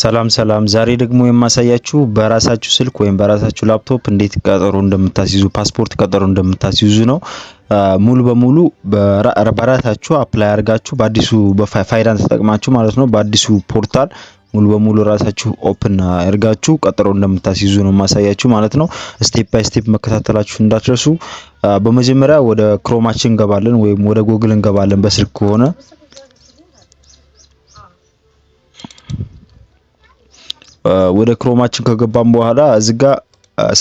ሰላም ሰላም፣ ዛሬ ደግሞ የማሳያችሁ በራሳችሁ ስልክ ወይም በራሳችሁ ላፕቶፕ እንዴት ቀጠሮ እንደምታስይዙ፣ ፓስፖርት ቀጠሮ እንደምታስይዙ ነው። ሙሉ በሙሉ በራሳችሁ apply አድርጋችሁ በአዲሱ በፋይዳን ተጠቅማችሁ ማለት ነው። በአዲሱ portal ሙሉ በሙሉ ራሳችሁ open አድርጋችሁ ቀጠሮ እንደምታስይዙ ነው የማሳያችሁ ማለት ነው። Step by step መከታተላችሁ እንዳትረሱ። በመጀመሪያ ወደ Chrome ኣችን እንገባለን ወይም ወደ ጎግል እንገባለን በስልክ ከሆነ። ወደ Chrome ኣችን ከገባን በኋላ እዚህ ጋር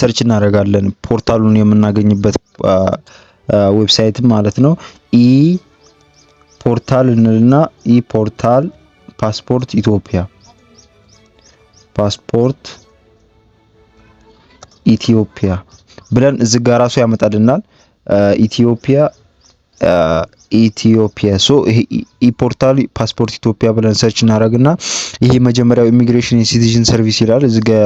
search እናደርጋለን portal ኡን የምናገኝበት website ማለት ነው። e portal እንልና e portal ፓስፖርት ኢትዮጵያ፣ ፓስፖርት ኢትዮጵያ ብለን እዚህ ጋር ራሱ ያመጣልናል። ኢትዮጵያ ኢትዮጵያ። So ይሄ e portal ፓስፖርት ኢትዮጵያ ብለን search እናደርግና ይሄ መጀመሪያው Immigration Citizen Service ይላል። እዚህ ጋር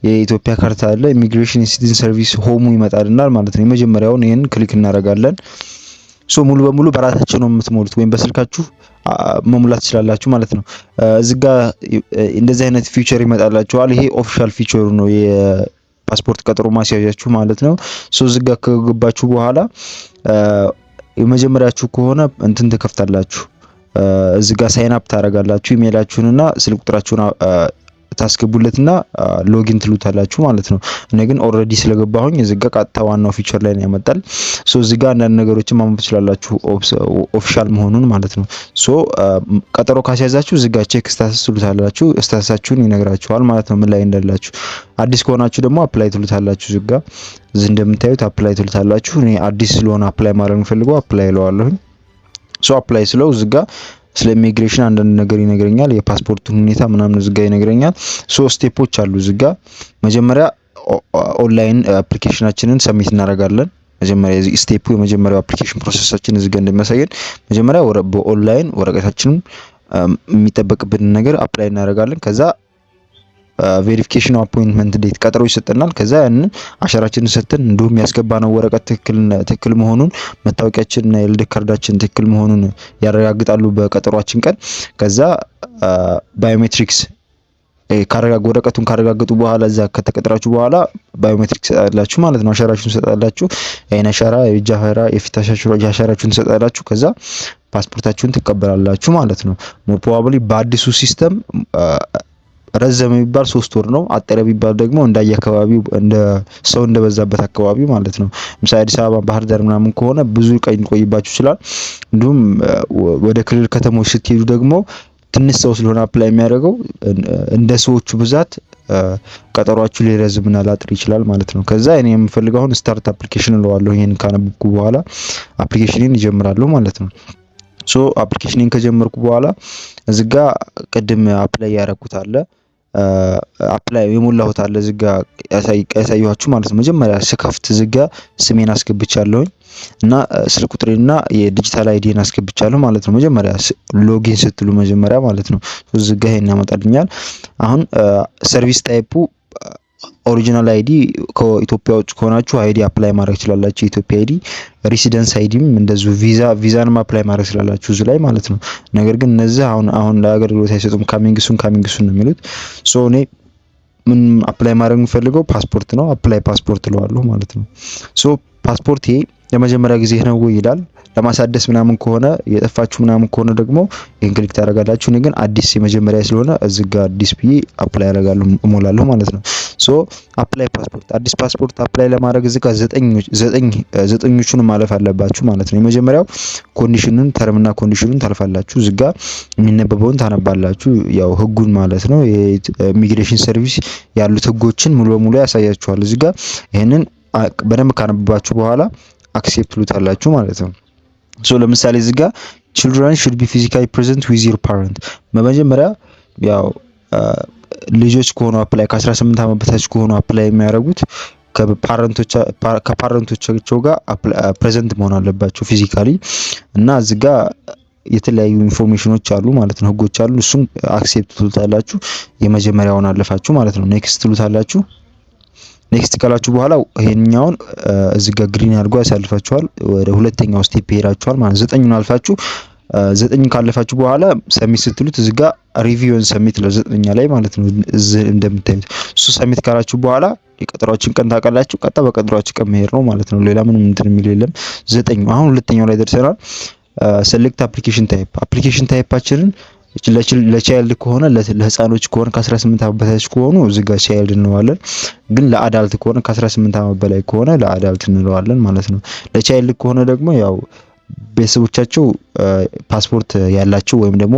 የኢትዮጵያ ካርታ አለ። Immigration Citizen Service home ኡ ይመጣልናል ማለት ነው። የመጀመሪያውን ይሄን click እናደርጋለን። So ሙሉ በሙሉ በራሳችሁ ነው የምትሞሉት ወይም በስልካችሁ መሙላት ትችላላችሁ ማለት ነው። እዚህ ጋር እንደዚህ አይነት feature ይመጣላችኋል። ይሄ official feature ኡ ነው፣ የፓስፖርት ቀጠሮ ማስያዣችሁ ማለት ነው። So እዚህ ጋር ከገባችሁ በኋላ የመጀመሪያችሁ ከሆነ እንትን ትከፍታላችሁ። እዚህ ጋር sign up ታደርጋላችሁ። ኢሜይላችሁንና ስልክ ቁጥራችሁን ታስገቡለትና login ትሉታላችሁ ማለት ነው። እኔ ግን already ስለገባሁኝ እዚህ ጋር ቀጥታ ዋናው feature ላይ ነው ያመጣል። So እዚህ ጋር አንዳንድ ነገሮችን ማንበብ ትችላላችሁ official መሆኑን ማለት ነው። So ቀጠሮ ካስያዛችሁ እዚህ ጋር check status ትሉታላችሁ። Status ኣችሁን ይነግራችኋል ማለት ነው ምን ላይ እንዳላችሁ። አዲስ ከሆናችሁ ደግሞ apply ትሉታላችሁ። እዚህ ጋር እዚህ እንደምታዩት apply ትሉታላችሁ። እኔ አዲስ ስለሆነ apply ማድረግ የምፈልገው apply እለዋለሁኝ። So apply ስለው እዚህ ጋር ስለ ኢሚግሬሽን አንዳንድ ነገር ይነግረኛል። የፓስፖርቱን ሁኔታ ምናምን እዚህ ጋር ይነግረኛል። ሶስት step ኦች አሉ እዚህ ጋር። መጀመሪያ online application ኣችንን submit እናደርጋለን። መጀመሪያ የዚህ step ኡ የመጀመሪያው application process ኣችን እዚህ ጋር እንደሚያሳየን መጀመሪያ በኦንላይን ወረቀታችንን የሚጠበቅብንን ነገር apply እናደርጋለን። ከዛ verification appointment date ቀጠሮ ይሰጠናል። ከዛ ያንን አሻራችንን ሰጥተን እንዲሁም ያስገባነው ወረቀት ትክክል መሆኑን፣ መታወቂያችንና የልደት ካርዳችን ትክክል መሆኑን ያረጋግጣሉ በቀጠሯችን ቀን። ከዛ biometrics ካረጋገጡ፣ ወረቀቱን ካረጋገጡ በኋላ እዛ ከተቀጠራችሁ በኋላ biometrics ትሰጣላችሁ ማለት ነው። አሻራችሁን ትሰጣላችሁ። የአይን አሻራ፣ የእጅ አሻራ፣ የፊት አሻራችሁን ትሰጣላችሁ። ከዛ ፓስፖርታችሁን ትቀበላላችሁ ማለት ነው። Probably በአዲሱ system ረዘመ የሚባል 3 ወር ነው። አጠረ ቢባል ደግሞ እንዳየ አካባቢው፣ እንደ ሰው እንደበዛበት አካባቢ ማለት ነው። ለምሳሌ አዲስ አበባ፣ ባህር ዳር ምናምን ከሆነ ብዙ ቀን ሊቆይባችሁ ይችላል። እንዲሁም ወደ ክልል ከተሞች ስትሄዱ ደግሞ ትንሽ ሰው ስለሆነ apply የሚያደርገው እንደ ሰዎቹ ብዛት ቀጠሯችሁ ሊረዝምና ላጥር ይችላል ማለት ነው። ከዛ እኔ የምፈልገው አሁን start application እለዋለሁ። ይሄን ካነበብኩ በኋላ application ን እጀምራለሁ ማለት ነው። So application ን ከጀመርኩ በኋላ እዚህ ጋ ቅድም apply ያደረኩት አለ፣ apply የሞላሁት አለ እዚህ ጋ ያሳየኋችሁ ማለት ነው። መጀመሪያ ስከፍት እዚህ ጋ ስሜን አስገብቻለሁኝ እና ስልክ ቁጥሬና የ digital ID ን አስገብቻለሁ ማለት ነው። መጀመሪያ login ስትሉ መጀመሪያ ማለት ነው። እዚህ ጋ ይሄን ያመጣልኛል። አሁን service type ኡ original ID፣ ከኢትዮጵያ ውጭ ከሆናችሁ ID apply ማድረግ ትችላላችሁ። የኢትዮጵያ ID፣ residence ID ም እንደዚሁ፣ ቪዛንም apply ማድረግ ትችላላችሁ እዚህ ላይ ማለት ነው። ነገር ግን እነዚህ አሁን አሁን ለአገልግሎት አይሰጡም። Coming soon፣ coming soon ነው የሚሉት። So እኔ ምን apply ማድረግ የምፈልገው ፓስፖርት ነው። Apply passport እለዋለሁ ማለት ነው። So ፓስፖርት ይሄ ለመጀመሪያ ጊዜ ነው ወይ ይላል። ለማሳደስ ምናምን ከሆነ፣ የጠፋችሁ ምናምን ከሆነ ደግሞ ይህን click ታደርጋላችሁ። እኔ ግን አዲስ የመጀመሪያ ስለሆነ እዚህ ጋር አዲስ ብዬ apply አደርጋለሁ፣ እሞላለሁ ማለት ነው። So apply passport፣ አዲስ ፓስፖርት apply ለማድረግ እዚህ ጋር ዘጠኞቹን ማለፍ አለባችሁ ማለት ነው። የመጀመሪያው condition ኑን፣ term ና condition ኑን ታልፋላችሁ። እዚህ ጋር የሚነበበውን ታነባላችሁ። ያው ህጉን ማለት ነው። የ immigration service ያሉት ህጎችን ሙሉ በሙሉ ያሳያችኋል። እዚህ ጋር ይህንን በደንብ ካነበባችሁ በኋላ accept ትሉታላችሁ ማለት ነው። So ለምሳሌ እዚህ ጋር children should be physically present with your parent። በመጀመሪያ ያው ልጆች ከሆኑ apply ከ18 ዓመት በታች ከሆኑ apply የሚያደርጉት ከ parent ኦቻቸው ጋር present መሆን አለባቸው physically። እና እዚህ ጋር የተለያዩ information ኖች አሉ ማለት ነው፣ ህጎች አሉ። እሱም accept ትሉታላችሁ። የመጀመሪያውን አለፋችሁ ማለት ነው። Next ትሉታላችሁ። Next ካላችሁ በኋላ ይሄኛውን እዚህ ጋር green አድርጎ ያሳልፋችኋል። ወደ ሁለተኛው step ይሄዳችኋል ማለት ዘጠኙን አልፋችሁ ዘጠኝ ካለፋችሁ በኋላ submit ስትሉት እዚህ ጋር review and submit ለዘጠነኛ ላይ ማለት ነው። እዚህ እንደምታዩት እሱ submit ካላችሁ በኋላ የቀጠሯችን ቀን ታውቃላችሁ። ቀጥታ በቀጠሯችን ቀን መሄድ ነው ማለት ነው። ሌላ ምንም እንትን የሚል የለም። ዘጠኝ አሁን ሁለተኛው ላይ ደርሰናል። Select application type። Application type ኣችንን ለ child ከሆነ፣ ለህፃኖች ከሆነ፣ ከ18 ዓመት በታች ከሆኑ እዚህ ጋር child እንለዋለን። ግን ለ adult ከሆነ፣ ከ18 ዓመት በላይ ከሆነ ለ adult እንለዋለን ማለት ነው። ለ child ከሆነ ደግሞ ያው ቤተሰቦቻቸው ፓስፖርት ያላቸው ወይም ደግሞ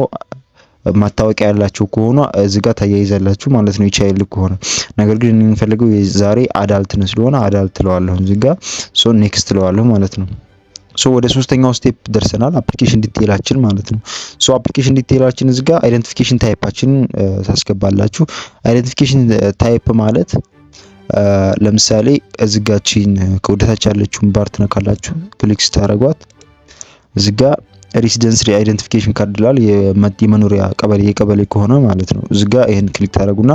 መታወቂያ ያላቸው ከሆኑ እዚህ ጋር ታያይዛላችሁ ማለት ነው፣ የ child ከሆነ። ነገር ግን የምንፈልገው ዛሬ adult ነው ስለሆነ adult እለዋለሁ እዚህ ጋር። So next እለዋለሁ ማለት ነው። So ወደ ሶስተኛው step ደርሰናል። Application detail ኣችን ማለት ነው። So application detail ኣችን እዚህ ጋር identification type ኣችንን ታስገባላችሁ። Identification type ማለት ለምሳሌ እዚህ ጋችን ከወደታች ያለችውን ባር ትነካላችሁ። Click ስታደርጓት እዚህ ጋር residence identification card ይላል። የመኖሪያ ቀበሌ፣ የቀበሌ ከሆነ ማለት ነው። እዚህ ጋር ይሄን click ታደርጉና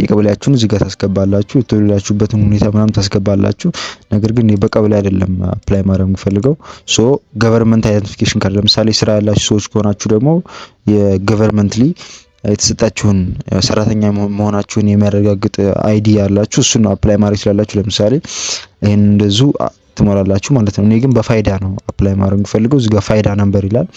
የቀበሌያችሁን እዚህ ጋር ታስገባላችሁ። የተወለዳችሁበትን ሁኔታ ምናምን ታስገባላችሁ። ነገር ግን በቀበሌ አይደለም apply ማድረግ የምፈልገው። So government identification card፣ ለምሳሌ ስራ ያላችሁ ሰዎች ከሆናችሁ ደግሞ የ governmentally የተሰጣችሁን፣ ሰራተኛ መሆናችሁን የሚያረጋግጥ ID ያላችሁ እሱን apply ማድረግ ትችላላችሁ። ለምሳሌ ይሄን እንደዚሁ ትሞላላችሁ ማለት ነው። እኔ ግን በፋይዳ ነው apply ማድረግ የምፈልገው። እዚህ ጋር ፋይዳ number ይላል።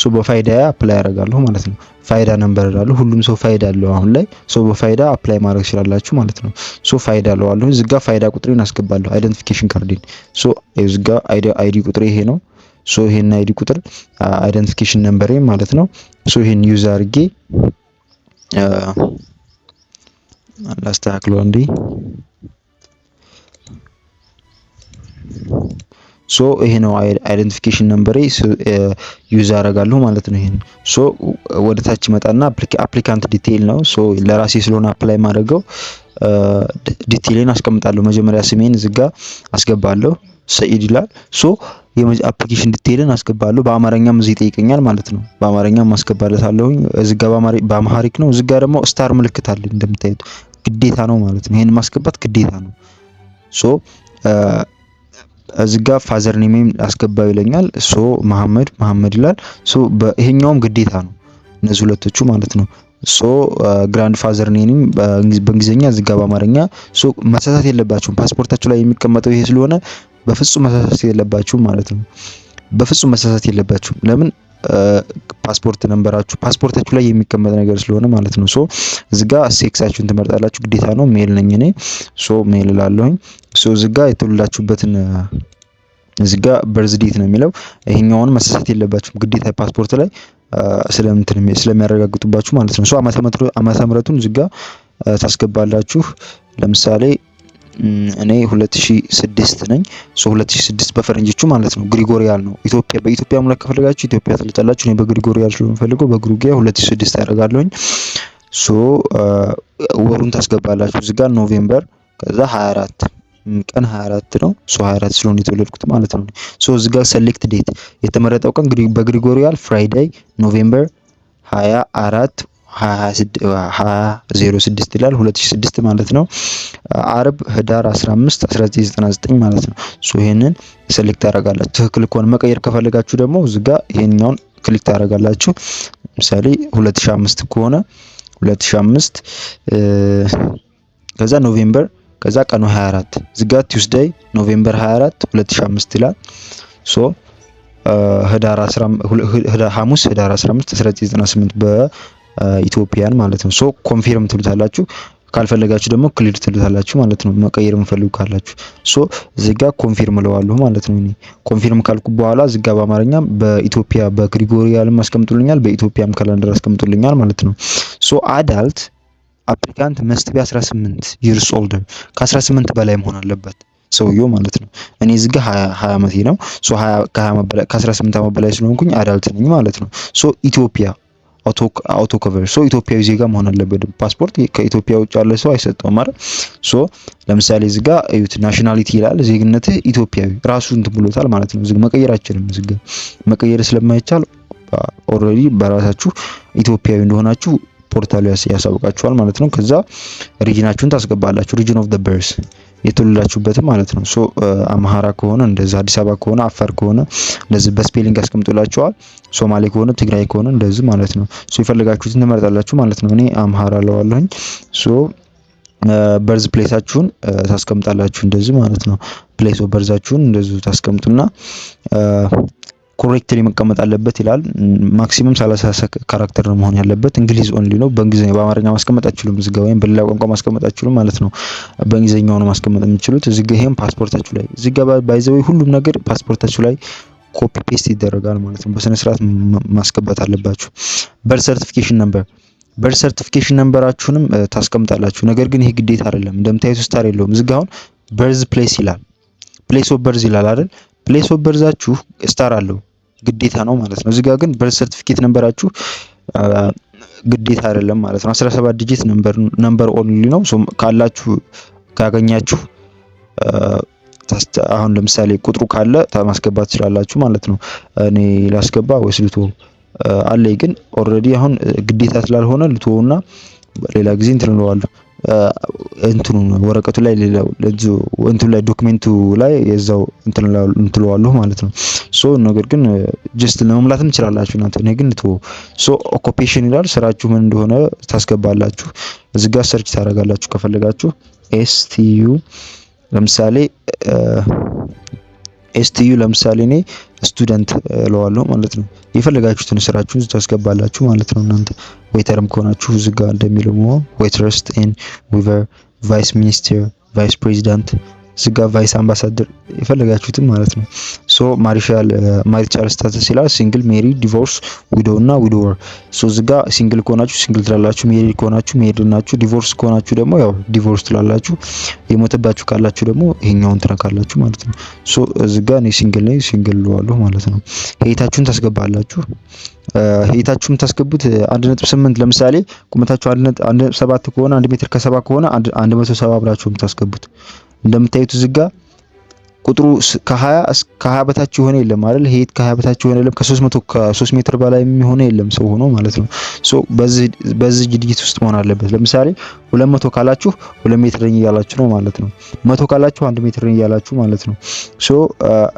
So በፋይዳ apply አደርጋለሁ ማለት ነው። ፋይዳ number እላለሁ። ሁሉም ሰው ፋይዳ አለው አሁን ላይ። So በፋይዳ apply ማድረግ ትችላላችሁ ማለት ነው። So ፋይዳ እለዋለሁ። እዚህ ጋር ፋይዳ ቁጥሬን አስገባለሁ። Identification card ኤን። So እዚህ ጋር ID ቁጥሬ ይሄ ነው። So ይሄን ID ቁጥር፣ identification number ኤ ማለት ነው። So ይሄን use አድርጌ ላስተካክለው አንዴ። So ይሄ ነው identification number ኤ፣ use አደርጋለሁ ማለት ነው። ይሄን so ወደ ታች ይመጣና applicant detail ነው። So ለራሴ ስለሆነ apply ማድረገው detail ኤን አስቀምጣለሁ። መጀመሪያ ስሜን እዚህ ጋር አስገባለሁ። ሰኢድ ይላል። So application detail ን አስገባለሁ። በአማርኛም እዚህ ይጠይቀኛል ማለት ነው። በአማርኛም አስገባለታለሁኝ። እዚህ ጋር በ Amharic ነው። እዚህ ጋር ደግሞ star ምልክት አለ እንደምታዩት፣ ግዴታ ነው ማለት ነው። ይሄን ማስገባት ግዴታ ነው። So እዚህ ጋር father name አስገባ ይለኛል። So መሐመድ መሐመድ ይላል። So ይሄኛውም ግዴታ ነው፣ እነዚህ ሁለቶቹ ማለት ነው። So grandfather name በእንግሊዝኛ፣ እዚህ ጋር በአማርኛ። So መሳሳት የለባችሁም። ፓስፖርታችሁ ላይ የሚቀመጠው ይሄ ስለሆነ በፍጹም መሳሳት የለባችሁም ማለት ነው። በፍጹም መሳሳት የለባችሁም። ለምን? ፓስፖርት number ኣችሁ ፓስፖርታችሁ ላይ የሚቀመጥ ነገር ስለሆነ ማለት ነው። So እዚህ ጋር sex ኣችሁን ትመርጣላችሁ፣ ግዴታ ነው። Male ነኝ እኔ፣ so male እላለሁኝ። So እዚህ ጋር የተወለዳችሁበትን፣ እዚህ ጋር birth date ነው የሚለው። ይሄኛውን መሳሳት የለባችሁም፣ ግዴታ ፓስፖርት ላይ ስለምንትን ስለሚያረጋግጡባችሁ ማለት ነው። So ዓመተ ምህረቱን እዚህ ጋር ታስገባላችሁ። ለምሳሌ እኔ 2006 ነኝ። So 2006 በፈረንጆቹ ማለት ነው። Gregorian ነው። ኢትዮጵያ በኢትዮጵያ መሙላት ከፈለጋችሁ ኢትዮጵያ ትሉታላችሁ። እኔ በ Gregorian ስለምፈልገው በ Gregorian 2006 ያደርጋለሁኝ። So ወሩን ታስገባላችሁ እዚህ ጋር November፣ ከዛ 24 ቀን፣ 24 ነው። So 24 ስለሆነ የተወለድኩት ማለት ነው። So እዚህ ጋር select date፣ የተመረጠው ቀን በ Gregorian Friday November 24 2006 ይላል፣ 2006 ማለት ነው። አርብ ህዳር 15 1999 ማለት ነው። So ይሄንን select ታደርጋላችሁ። ትክክል ከሆነ፣ መቀየር ከፈለጋችሁ ደግሞ እዚህ ጋር ይሄኛውን click ታደርጋላችሁ። ለምሳሌ 2005 ከሆነ 2005፣ ከዛ November፣ ከዛ ቀኑ 24፣ እዚህ ጋር Tuesday November 24 2005 ይላል። So ህዳር 10 ሐሙስ ህዳር 15 1998 በ Ethiopian ማለት ነው። So confirm ትሉታላችሁ። ካልፈለጋችሁ ደግሞ clear ትሉታላችሁ ማለት ነው። መቀየር የምፈልጉ ካላችሁ so እዚህ ጋር confirm እለዋለሁ ማለት ነው። እኔ confirm ካልኩ በኋላ እዚህ ጋር በአማርኛም በኢትዮጵያ በ Gregorian ም አስቀምጡልኛል፣ በኢትዮጵያም calendar አስቀምጡልኛል ማለት ነው። So adult applicant must be 18 years older፣ ከ18 በላይ መሆን አለበት ሰውየው ማለት ነው። እኔ እዚህ ጋር 20 ዓመቴ ነው። So ከ18 ዓመት በላይ ስለሆንኩኝ adult ነኝ ማለት ነው። So ኢትዮጵያ auto cover፣ so ኢትዮጵያዊ ዜጋ መሆን አለበት። ፓስፖርት ከኢትዮጵያ ውጭ ያለ ሰው አይሰጠውም ማለት። So ለምሳሌ እዚህ ጋር እዩት፣ nationality ይላል፣ ዜግነትህ ኢትዮጵያዊ ራሱ እንትን ብሎታል ማለት ነው። እዚህ መቀየር አይችልም። እዚህ ጋር መቀየር ስለማይቻል already በራሳችሁ ኢትዮጵያዊ እንደሆናችሁ portal ኡ ያሳውቃችኋል ማለት ነው። ከዛ region ኣችሁን ታስገባላችሁ። Region of the birth የተወለዳችሁበትም ማለት ነው። So አምሃራ ከሆነ እንደዚህ፣ አዲስ አበባ ከሆነ፣ አፋር ከሆነ እንደዚህ በ spelling ያስቀምጡላችኋል። ሶማሌ ከሆነ፣ ትግራይ ከሆነ እንደዚህ ማለት ነው። So የፈለጋችሁትን ትመርጣላችሁ ማለት ነው። እኔ አምሃራ እለዋለሁኝ። So birth place ኣችሁን ታስቀምጣላችሁ እንደዚህ ማለት ነው። Place of birth ኣችሁን እንደዚሁ ታስቀምጡና correctly መቀመጥ አለበት ይላል። Maximum 30 character ነው መሆን ያለበት። English only ነው። በእንግሊዝኛ፣ በአማርኛ ማስቀመጥ አትችሉም እዚህ ጋር፣ ወይም በሌላ ቋንቋ ማስቀመጥ አትችሉም ማለት ነው። በእንግሊዝኛው ነው ማስቀመጥ የምትችሉት። እዚህ ጋር ይሄም ፓስፖርታችሁ ላይ እዚህ ጋር by the way ሁሉም ነገር ፓስፖርታችሁ ላይ copy paste ይደረጋል ማለት ነው። በስነ ስርዓት ማስገባት አለባችሁ። Birth certification number፣ birth certification number ኣችሁንም ታስቀምጣላችሁ። ነገር ግን ይሄ ግዴታ አይደለም። እንደምታዩት star የለውም። እዚህ ጋር አሁን birth place ይላል። Place of birth ይላል አይደል? Place of birth ኣችሁ star አለው፣ ግዴታ ነው ማለት ነው። እዚህ ጋር ግን birth certificate number ኣችሁ ግዴታ አይደለም ማለት ነው። 17 digit number only ነው። ካላችሁ፣ ካገኛችሁ፣ አሁን ለምሳሌ ቁጥሩ ካለ ማስገባት ትችላላችሁ ማለት ነው። እኔ ላስገባ ወይስ ልተወው? አለኝ ግን already አሁን ግዴታ ስላልሆነ ልተወውና ሌላ ጊዜ እንትን እለዋለሁ። እንትኑ ወረቀቱ ላይ፣ ሌላው እንትኑ ላይ፣ document ኡ ላይ የዛው እንትን እለዋለሁ ማለት ነው። So ነገር ግን just ለመሙላትም ትችላላችሁ እናንተ። እኔ ግን ልተወው። So occupation ይላል፣ ስራችሁ ምን እንደሆነ ታስገባላችሁ። እዚህ ጋር search ታደርጋላችሁ ከፈለጋችሁ። STU ለምሳሌ፣ STU ለምሳሌ እኔ student እለዋለሁ ማለት ነው። የፈለጋችሁትን ስራችሁን ታስገባላችሁ ማለት ነው። እናንተ waiter ም ከሆናችሁ እዚህ ጋር እንደሚለው waitress and weaver፣ vice minister፣ vice president፣ እዚህ ጋር vice ambassador፣ የፈለጋችሁትን ማለት ነው። So marital status ይላል፣ single፣ married፣ divorce፣ widow እና widower። So እዚህ ጋር single ከሆናችሁ single ትላላችሁ፣ married ከሆናችሁ married ናችሁ፣ divorce ከሆናችሁ ደግሞ ያው divorce ትላላችሁ። የሞተባችሁ ካላችሁ ደግሞ ይሄኛውን ትነካላችሁ ማለት ነው። So እዚህ ጋር እኔ single ነኝ፣ single እለዋለሁ ማለት ነው። Height ኣችሁን ታስገባላችሁ። Height ኣችሁ የምታስገቡት 1.8፣ ለምሳሌ ቁመታችሁ 1.7 ከሆነ፣ 1 ሜትር ከ70 ከሆነ 170 ብላችሁ የምታስገቡት። እንደምታዩት እዚህ ጋር ቁጥሩ ከ20 በታች የሆነ የለም አይደል? Height ከ20 በታች የሆነ የለም። ከ300 ከ3 ሜትር በላይ የሚሆነ የለም ሰው ሆኖ ማለት ነው። So በዚህ digit ውስጥ መሆን አለበት። ለምሳሌ 200 ካላችሁ 2 ሜትር ነኝ እያላችሁ ነው ማለት ነው። 100 ካላችሁ 1 ሜትር ነኝ እያላችሁ ማለት ነው። So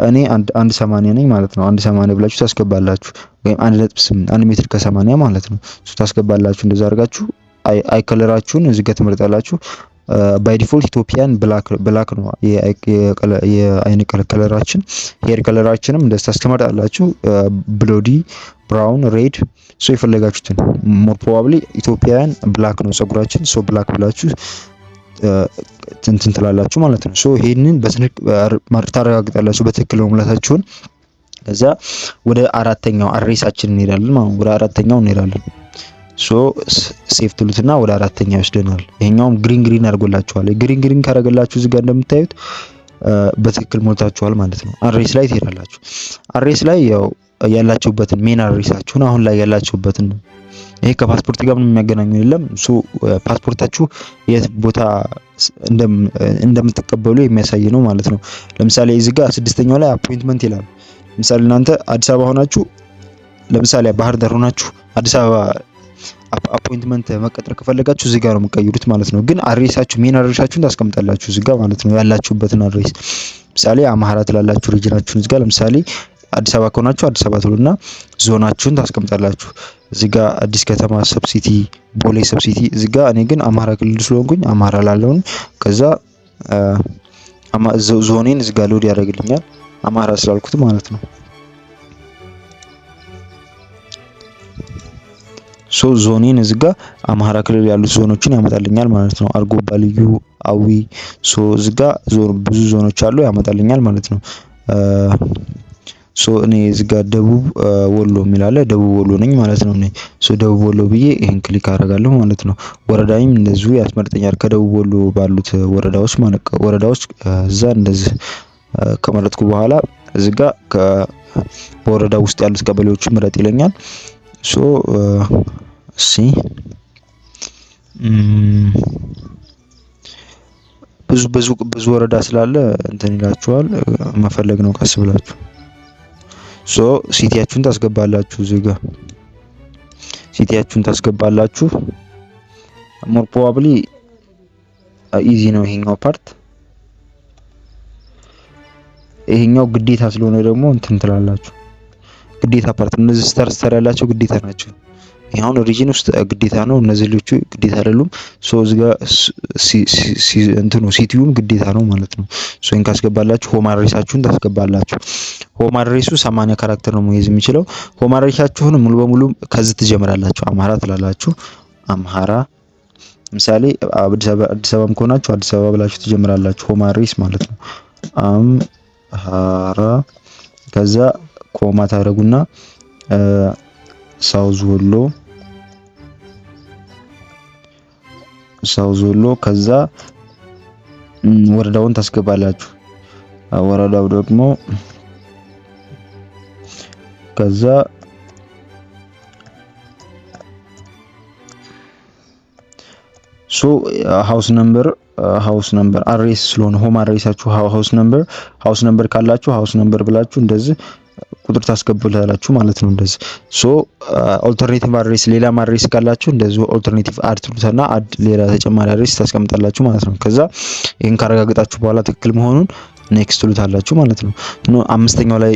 እኔ 1.80 ነኝ ማለት ነው። 1.80 ብላችሁ ታስገባላችሁ ወይም 1.8፣ 1 ሜትር ከ80 ማለት ነው። So ታስገባላችሁ። እንደዛ አድርጋችሁ eye color ኣችሁን እዚህ ጋር ትመርጣላችሁ። By default Ethiopian black ነው የአይን color ኣችን። Hair color ኣችንም እንደዛ ታስቀምጣላችሁ። Blonde፣ brown፣ red፣ so የፈለጋችሁትን። More probably ኢትዮጵያውያን black ነው ጸጉራችን። So black ብላችሁ እንትን ትላላችሁ ማለት ነው። So ይሄንን ታረጋግጣላችሁ በትክክል መሙላታችሁን። ከዛ ወደ አራተኛው address ኣችን እንሄዳለን ማለት ነው። ወደ አራተኛው እንሄዳለን። So save ትሉትና ወደ አራተኛው ይወስደናል። ይሄኛውም green green አድርጎላችኋል። Green green ካደረገላችሁ እዚህ ጋር እንደምታዩት በትክክል ሞልታችኋል ማለት ነው። Address ላይ ትሄዳላችሁ። Address ላይ ያው ያላችሁበትን main address ኣችሁን፣ አሁን ላይ ያላችሁበትን ነው። ይሄ ከፓስፖርት ጋር ምንም የሚያገናኘው የለም። So ፓስፖርታችሁ የት ቦታ እንደምትቀበሉ የሚያሳይ ነው ማለት ነው። ለምሳሌ እዚህ ጋር ስድስተኛው ላይ appointment ይላል። ለምሳሌ እናንተ አዲስ አበባ ሆናችሁ፣ ለምሳሌ ባህር ዳር ሆናችሁ አዲስ አበባ appointment መቀጠር ከፈለጋችሁ እዚህ ጋር ነው የምትቀይሩት ማለት ነው። ግን address ኣችሁ፣ main address ኣችሁን ታስቀምጣላችሁ እዚህ ጋር ማለት ነው። ያላችሁበትን address ለምሳሌ አማራ ትላላችሁ፣ region ኣችሁን እዚህ ጋር፣ ለምሳሌ አዲስ አበባ ከሆናችሁ አዲስ አበባ ትሉና ዞናችሁን ታስቀምጣላችሁ። እዚህ ጋር አዲስ ከተማ sub city፣ ቦሌ sub city። እዚህ ጋር እኔ ግን አማራ ክልል ስለሆንኩኝ አማራ ላለውን ከዛ ዞኔን እዚህ ጋር load ያደርግልኛል አማራ ስላልኩት ማለት ነው። So ዞኔን እዚህ ጋር አማራ ክልል ያሉት ዞኖችን ያመጣልኛል ማለት ነው። አርጎባ፣ ልዩ፣ አዊ፣ so እዚህ ጋር ብዙ ዞኖች አሉ፣ ያመጣልኛል ማለት ነው። So እኔ እዚህ ጋር ደቡብ ወሎ የሚል አለ፣ ደቡብ ወሎ ነኝ ማለት ነው። እኔ so ደቡብ ወሎ ብዬ ይሄን click አደርጋለሁ ማለት ነው። ወረዳዬም እንደዚሁ ያስመርጠኛል፣ ከደቡብ ወሎ ባሉት ወረዳዎች ማለት፣ ወረዳዎች እዛ እንደዚህ ከመረጥኩ በኋላ እዚህ ጋር በወረዳ ውስጥ ያሉት ቀበሌዎች ምረጥ ይለኛል። So እሺ፣ ብዙ ብዙ ብዙ ወረዳ ስላለ እንትን ይላችኋል፣ መፈለግ ነው ቀስ ብላችሁ። So city ያችሁን ታስገባላችሁ፣ እዚህ ጋር city ያችሁን ታስገባላችሁ። More probably easy ነው ይሄኛው part። ይሄኛው ግዴታ ስለሆነ ደግሞ እንትን ትላላችሁ። ግዴታ part እነዚህ star star ያላቸው ግዴታ ናቸው። ይሄ አሁን region ውስጥ ግዴታ ነው። እነዚህ ሌሎቹ ግዴታ አይደሉም። So እዚህ ጋር እንትኑ city ውም ግዴታ ነው ማለት ነው። So ይሄን ካስገባላችሁ home address ኣችሁን ታስገባላችሁ። Home address ኡ 80 character ነው መያዝ የሚችለው። Home address ኣችሁን ሙሉ በሙሉ ከዚህ ትጀምራላችሁ። አምሃራ ትላላችሁ። አምሃራ ለምሳሌ አዲስ አበባም ከሆናችሁ አዲስ አበባ ብላችሁ ትጀምራላችሁ። Home address ማለት ነው። አምሃራ ከዛ comma ታደርጉና South ወሎ፣ South ወሎ፣ ከዛ ወረዳውን ታስገባላችሁ። ወረዳው ደግሞ ከዛ so house number፣ house number address ስለሆነ home address ኣችሁ house number፣ house number ካላችሁ house number ብላችሁ እንደዚህ ቁጥር ታስገቡላችሁ ማለት ነው። እንደዚህ so alternative address፣ ሌላም address ካላችሁ እንደዚህ alternative add ትሉትና add ሌላ ተጨማሪ address ታስቀምጣላችሁ ማለት ነው። ከዛ ይሄን ካረጋገጣችሁ በኋላ ትክክል መሆኑን next ትሉታላችሁ ማለት ነው። አምስተኛው ላይ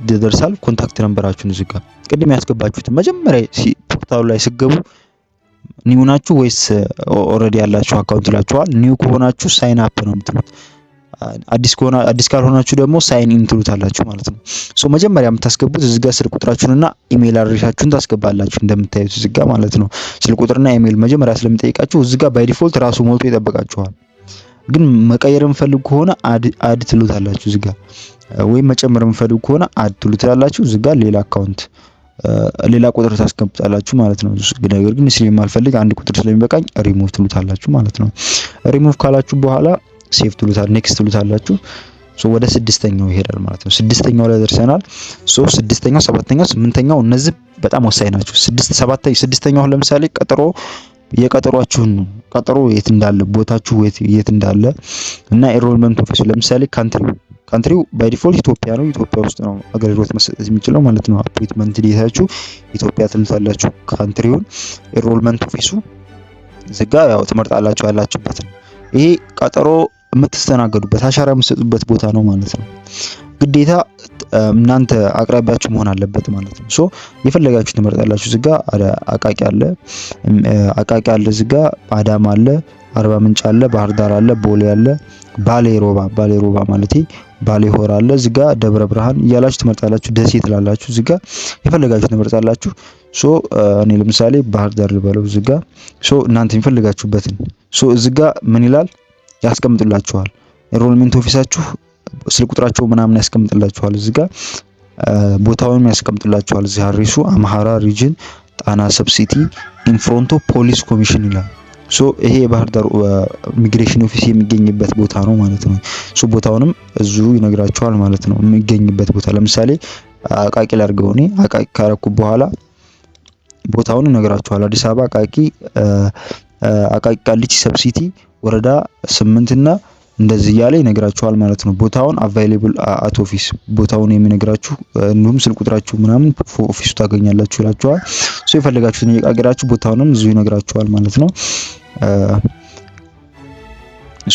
ይደርሳል። Contact number ኣችሁን እዚህ ጋር ቅድም ያስገባችሁትን መጀመሪያ portal ኡ ላይ ስትገቡ new ናችሁ ወይስ already ያላችሁ account ይላችኋል። New ከሆናችሁ sign up ነው የምትሉት። አዲስ ከሆነ፣ አዲስ ካልሆናችሁ ደግሞ sign in ትሉታላችሁ ማለት ነው። So መጀመሪያ የምታስገቡት እዚህ ጋር ስልክ ቁጥራችሁንና email address ኣችሁን ታስገባላችሁ እንደምታዩት እዚህ ጋር ማለት ነው። ስልክ ቁጥርና ኢሜል መጀመሪያ ስለሚጠይቃችሁ እዚህ ጋር by default ራሱ ሞልቶ ይጠብቃችኋል። ግን መቀየር የምፈልጉ ከሆነ add ትሉታላችሁ እዚህ ጋር፣ ወይም መጨመር የምፈልጉ ከሆነ add ትሉታላችሁ እዚህ ጋር፣ ሌላ account ሌላ ቁጥር ታስቀምጣላችሁ ማለት ነው። ነገር ግን ስለማልፈልግ አንድ ቁጥር ስለሚበቃኝ ሪሙቭ ትሉታላችሁ ማለት ነው። ሪሙቭ ካላችሁ በኋላ save ትሉታል፣ next ትሉታላችሁ። So ወደ ስድስተኛው ይሄዳል ማለት ነው። ስድስተኛው ላይ ደርሰናል። So ስድስተኛው፣ ሰባተኛው፣ ስምንተኛው እነዚህ በጣም ወሳኝ ናቸው። ስድስት፣ ሰባተኛው፣ ስድስተኛው ለምሳሌ ቀጠሮ፣ የቀጠሯችሁን ቀጠሮ የት እንዳለ፣ ቦታችሁ የት እንዳለ እና enrollment office ኡ። ለምሳሌ country ው by default ኢትዮጵያ ነው። ኢትዮጵያ ውስጥ ነው አገልግሎት መሰጠት የሚችለው ማለት ነው። Appointment date ኣችሁ ኢትዮጵያ ትሉታላችሁ country ውን። Enrollment office ኡ እዚጋ ያው ትመርጣላችሁ ያላችሁበትን። ይሄ ቀጠሮ የምትስተናገዱበት፣ አሻራ የምትሰጡበት ቦታ ነው ማለት ነው። ግዴታ እናንተ አቅራቢያችሁ መሆን አለበት ማለት ነው። So የፈለጋችሁ ትመርጣላችሁ። እዚጋ አቃቂ አለ፣ አቃቂ አለ፣ እዚጋ አዳማ አለ፣ አርባ ምንጭ አለ፣ ባህር ዳር አለ፣ ቦሌ አለ፣ ባሌ ሮባ፣ ባሌ ሮባ ማለት ባሌ ሆራ አለ፣ እዚጋ ደብረ ብርሃን እያላችሁ ትመርጣላችሁ። ደሴ ትላላችሁ። እዚጋ የፈለጋችሁ ትመርጣላችሁ። So እኔ ለምሳሌ ባህር ዳር ልበለው እዚጋ። So እናንተ የሚፈልጋችሁበትን። So እዚጋ ምን ይላል ያስቀምጥላችኋል። Enrollment office ኣችሁ ስልክ ቁጥራቸው ምናምን ያስቀምጥላችኋል። እዚህ ጋር ቦታውን ያስቀምጥላችኋል። እዚህ address ኡ አምሃራ region ጣና sub city in front of police commission ይላል። So ይሄ የባህር ዳር immigration office የሚገኝበት ቦታ ነው ማለት ነው። So ቦታውንም እዚሁ ይነግራችኋል ማለት ነው። የሚገኝበት ቦታ ለምሳሌ አቃቂ ላድርገው፣ እኔ አቃቂ ካረኩ በኋላ ቦታውን ይነግራችኋል። አዲስ አበባ አቃቂ፣ አቃቂ ቃሊቲ sub city ወረዳ 8 እና እንደዚህ እያለ ይነግራችኋል ማለት ነው። ቦታውን available at office ቦታውን የሚነግራችሁ እንዲሁም ስልክ ቁጥራችሁ ምናምን office ኡ ታገኛላችሁ ይላችኋል። So የፈለጋችሁትን እየቀያየራችሁ ቦታውንም እዚሁ ይነግራችኋል ማለት ነው።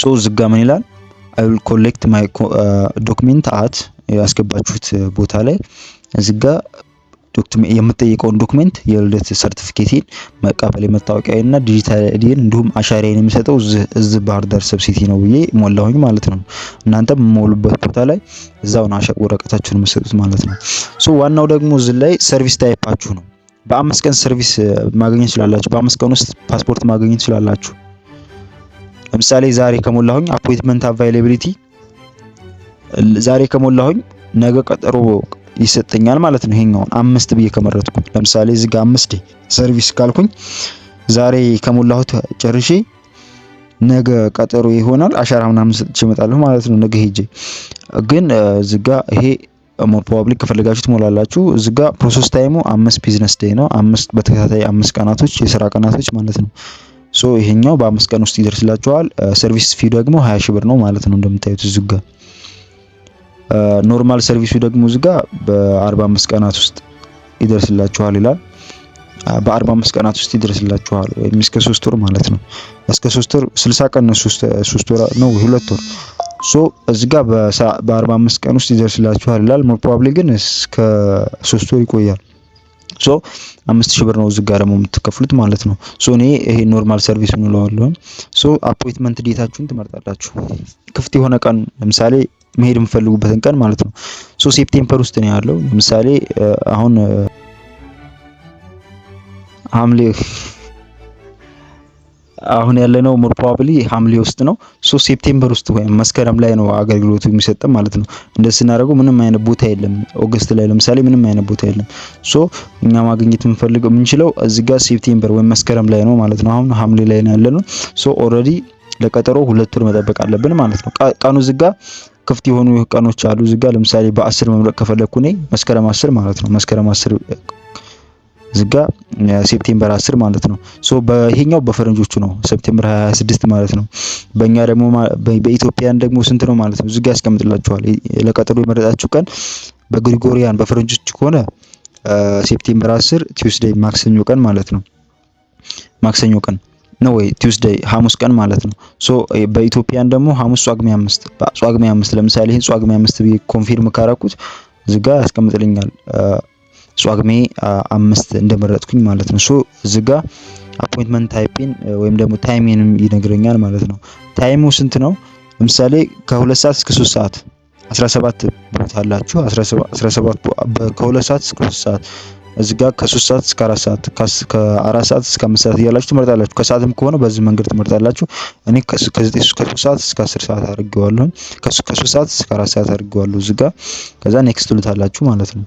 So እዚጋ ምን ይላል? I will collect my document at ያስገባችሁት ቦታ ላይ እዚጋ የምጠይቀውን document የልደት ሰርቲፊኬቴን፣ መቀበል መታወቂያዬን እና digital ID ን እንዲሁም አሻራዬን የሚሰጠው እዚህ ባህር ዳር sub city ነው ብዬ ሞላሁኝ ማለት ነው። እናንተም የምሞሉበት ቦታ ላይ እዛው ነው ወረቀታችሁን የምትሰጡት ማለት ነው። So ዋናው ደግሞ እዚህ ላይ service type ኣችሁ ነው። በ5 ቀን service ማግኘት ትችላላችሁ። በ5 ቀን ውስጥ ፓስፖርት ማግኘት ትችላላችሁ። ለምሳሌ ዛሬ ከሞላሁኝ appointment availability ዛሬ ከሞላሁኝ ነገ ቀጠሮ ይሰጠኛል ማለት ነው። ይሄኛውን አምስት ብዬ ከመረጥኩ፣ ለምሳሌ እዚህ ጋር 5 day service ካልኩኝ ዛሬ ከሞላሁት ጨርሼ ነገ ቀጠሮ ይሆናል። አሻራ ምናምን ሰጥቼ እመጣለሁ ማለት ነው። ነገ ሄጄ ግን እዚህ ጋር ይሄ more probably ከፈለጋችሁ ትሞላላችሁ። እዚህ ጋር process time ኡ 5 business day ነው። አምስት በተከታታይ 5 ቀናቶች፣ የስራ ቀናቶች ማለት ነው። So ይሄኛው በ5 ቀን ውስጥ ይደርስላችኋል። Service fee ደግሞ 20 ሺህ ብር ነው ማለት ነው። እንደምታዩት እዚህ ጋር normal service ኡ ደግሞ እዚህ ጋር በ45 ቀናት ውስጥ ይደርስላችኋል ይላል። በ45 ቀናት ውስጥ ይደርስላችኋል ወይም እስከ 3 ወር ማለት ነው። እስከ 3 ወር፣ 60 ቀን ነው። 3 ወር ነው፣ 2 ወር። So እዚህ ጋር በ45 ቀን ውስጥ ይደርስላችኋል ይላል። More probably ግን እስከ 3 ወር ይቆያል። So 5000 ብር ነው እዚህ ጋር ደግሞ የምትከፍሉት ማለት ነው። So እኔ ይሄ normal service እንለዋለሁ። So appointment date ኣችሁን ትመርጣላችሁ። ክፍት የሆነ ቀን፣ ለምሳሌ መሄድ የምትፈልጉበትን ቀን ማለት ነው። So September ውስጥ ነው ያለው። ለምሳሌ አሁን ሐምሌ፣ አሁን ያለነው more probably ሐምሌ ውስጥ ነው። So September ውስጥ ወይም መስከረም ላይ ነው አገልግሎቱ የሚሰጠው ማለት ነው። እንደዚህ ስናደርገው ምንም አይነት ቦታ የለም። August ላይ ለምሳሌ ምንም አይነት ቦታ የለም። So እኛ ማግኘት የምንፈልገው የምንችለው እዚህ ጋር September ወይም መስከረም ላይ ነው ማለት ነው። አሁን ሐምሌ ላይ ነው ያለነው። So already ለቀጠሮ 2 ወር መጠበቅ አለብን ማለት ነው። ቀኑ እዚህ ጋር ክፍት የሆኑ ቀኖች አሉ። እዚህ ጋር ለምሳሌ በ10 መምረጥ ከፈለኩ እኔ መስከረም 10 ማለት ነው። መስከረም 10 እዚህ ጋር September 10 ማለት ነው። So በይሄኛው በፈረንጆቹ ነው September 26 ማለት ነው። በእኛ ደግሞ በ Ethiopian ደግሞ ስንት ነው ማለት ነው? እዚህ ጋር ያስቀምጥላችኋል። ለቀጠሮ የመረጣችሁ ቀን በ Gregorian በፈረንጆች ከሆነ September 10 Tuesday ማክሰኞ ቀን ማለት ነው። ማክሰኞ ቀን ነው ወይ Tuesday ሐሙስ ቀን ማለት ነው። So በ Ethiopian ደግሞ ሐሙስ ጳጉሜ 5፣ ጳጉሜ 5። ለምሳሌ ይሄን ጳጉሜ 5 ብዬ confirm ካረኩት እዚህ ጋር ያስቀምጥልኛል ጳጉሜ 5 እንደመረጥኩኝ ማለት ነው። So እዚህ ጋር appointment type ኤን ወይም ደግሞ time ኤንም ይነግረኛል ማለት ነው። Time ኡ ስንት ነው? ለምሳሌ ከ2 ሰዓት እስከ 3 ሰዓት 17 ቦታ አላችሁ። 17፣ ከ2 ሰዓት እስከ 3 ሰዓት፣ እዚህ ጋር ከ3 ሰዓት እስከ 4 ሰዓት፣ ከ4 ሰዓት እስከ 5 ሰዓት እያላችሁ ትመርጣላችሁ። ከሰዓትም ከሆነ በዚህ መንገድ ትመርጣላችሁ። እኔ ከ9 ከ3 ሰዓት እስከ 10 ሰዓት አድርጌዋለሁ። ከ3 ሰዓት እስከ 4 ሰዓት አድርጌዋለሁ እዚህ ጋር። ከዛ next ትሉታላችሁ ማለት ነው።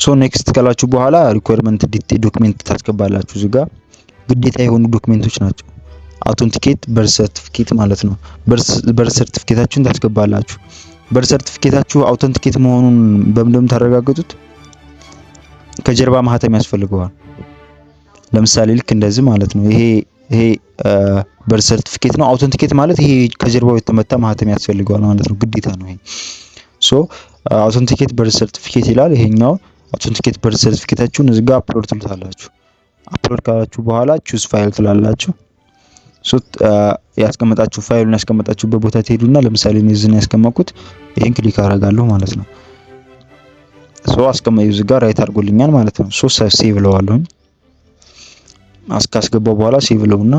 So next ካላችሁ በኋላ requirement document ታስገባላችሁ። እዚህ ጋር ግዴታ የሆኑ document ኦች ናቸው። Authenticate birth certificate ማለት ነው። Birth certificate ኣችሁን ታስገባላችሁ። Birth certificate ኣችሁ authenticate መሆኑን በምንድነው የምታረጋግጡት? ከጀርባ ማህተም ያስፈልገዋል። ለምሳሌ ልክ እንደዚህ ማለት ነው። ይሄ birth certificate ነው። Authenticate ማለት ይሄ ከጀርባው የተመታ ማህተም ያስፈልገዋል ማለት ነው። ግዴታ ነው ይሄ። So authenticate birth certificate ይላል። ይሄኛው authenticate birth certificate ኣችሁን እዚህ ጋር upload ትሉታላችሁ። Upload ካላችሁ በኋላ choose file ትላላችሁ። So ያስቀመጣችሁ ፋይሉን ያስቀመጣችሁበት ቦታ ትሄዱና ለምሳሌ እኔ እዚህ ነው ያስቀመጥኩት፣ ይሄን click አደርጋለሁ ማለት ነው። So አስቀመጥ እዚህ ጋር right አድርጎልኛል ማለት ነው። So save እለዋለሁኝ። ካስገባው በኋላ save እለውና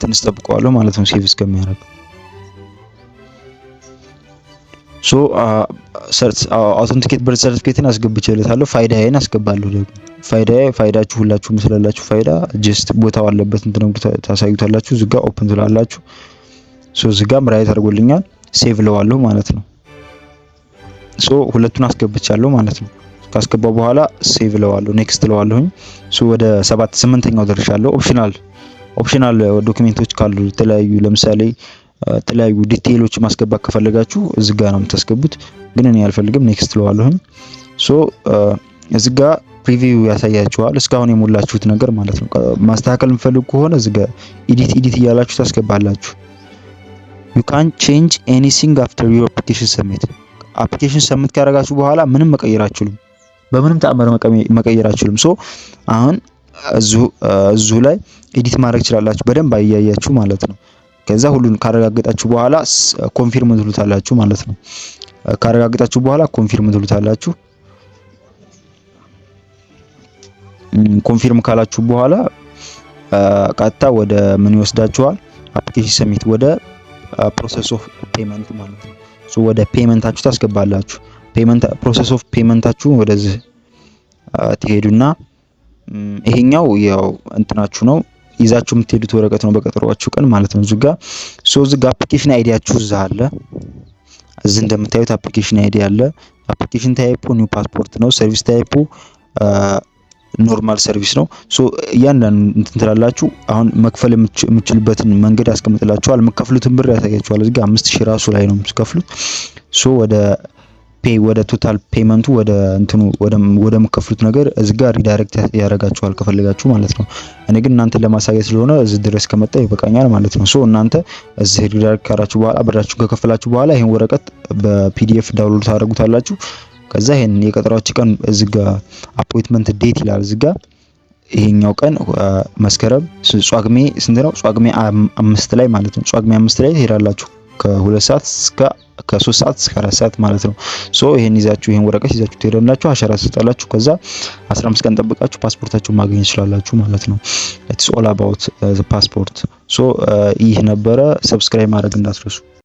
ትንሽ ጠብቀዋለሁ ማለት ነው save እስከሚያደርግ። So authenticate birth certificate ን አስገብቼለታለሁ። ፋይዳዬን አስገባለሁ ደግሞ። ፋይዳ ፋይዳችሁ ሁላችሁም ስላላችሁ ፋይዳ just ቦታው አለበት እንትን ታሳዩታላችሁ። እዚህ ጋር open ትላላችሁ። So እዚህ ጋርም right አድርጎልኛል። Save እለዋለሁ ማለት ነው። So ሁለቱን አስገብቻለሁ ማለት ነው። ካስገባው በኋላ save እለዋለሁ፣ next እለዋለሁኝ። So ወደ ሰባት ስምንተኛው ደርሻለሁ። Optional document ኦች ካሉ የተለያዩ፣ ለምሳሌ የተለያዩ detail ኦች ማስገባት ከፈለጋችሁ እዚህ ጋር ነው የምታስገቡት። ግን እኔ አልፈልግም፣ next እለዋለሁኝ። So እዚህ ጋር preview ያሳያችኋል እስካሁን የሞላችሁት ነገር ማለት ነው። ማስተካከል የምትፈልጉ ከሆነ እዚህ ጋር edit edit እያላችሁ ታስገባላችሁ። You can change anything after your application submit። Application submit ካደረጋችሁ በኋላ ምንም መቀየር አትችሉም። በምንም ተአምር መቀየር አትችሉም። So አሁን እዚሁ ላይ edit ማድረግ ትችላላችሁ በደንብ አያያችሁ ማለት ነው። ከዛ ሁሉን ካረጋገጣችሁ በኋላ confirm ትሉታላችሁ ማለት ነው። ካረጋገጣችሁ በኋላ confirm ትሉታላችሁ። Confirm ካላችሁ በኋላ ቀጥታ ወደ ምን ይወስዳችኋል? Application submit ወደ process of payment ማለት ነው። So ወደ payment ኣችሁ ታስገባላችሁ። Payment process of payment ኣችሁ ወደዚህ ትሄዱና ይሄኛው ያው እንትናችሁ ነው፣ ይዛችሁ የምትሄዱት ወረቀት ነው በቀጠሯችሁ ቀን ማለት ነው። እዚህ ጋር so እዚህ ጋር application ID ያችሁ እዛ አለ። እዚህ እንደምታዩት application ID አለ። Application type ኡ new passport ነው። Service type ኡ normal service ነው። So እያንዳንዱ እንትን ትላላችሁ። አሁን መክፈል የምትችሉበትን መንገድ ያስቀምጥላችኋል። የምትከፍሉትን ብር ያሳያችኋል። እዚህ ጋር 5000 ራሱ ላይ ነው የምትከፍሉት። So ወደ pay ወደ total payment ኡ ወደ እንትኑ ወደ ምከፍሉት ነገር እዚህ ጋር redirect ያደርጋችኋል ከፈለጋችሁ ማለት ነው። እኔ ግን እናንተን ለማሳየት ስለሆነ እዚህ ድረስ ከመጣ ይበቃኛል ማለት ነው። So እናንተ እዚህ redirect ካራችሁ በኋላ፣ ብራችሁን ከከፈላችሁ በኋላ ይሄን ወረቀት በ PDF download ታደርጉታላችሁ። ከዛ ይሄን የቀጠሯችሁ ቀን እዚህ ጋር appointment date ይላል። እዚህ ጋር ይሄኛው ቀን መስከረም ጿግሜ ስንት ነው? ጿግሜ 5 ላይ ማለት ነው። ጿግሜ 5 ላይ ትሄዳላችሁ ከ2 ሰዓት እስከ ከ3 ሰዓት እስከ 4 ሰዓት ማለት ነው። So ይሄን ይዛችሁ፣ ይሄን ወረቀት ይዛችሁ ትሄዳላችሁ፣ አሻራ ትሰጣላችሁ። ከዛ 15 ቀን ጠብቃችሁ ፓስፖርታችሁን ማግኘት ትችላላችሁ ማለት ነው። It's all about passport። So ይህ ነበረ። Subscribe ማድረግ እንዳትረሱ።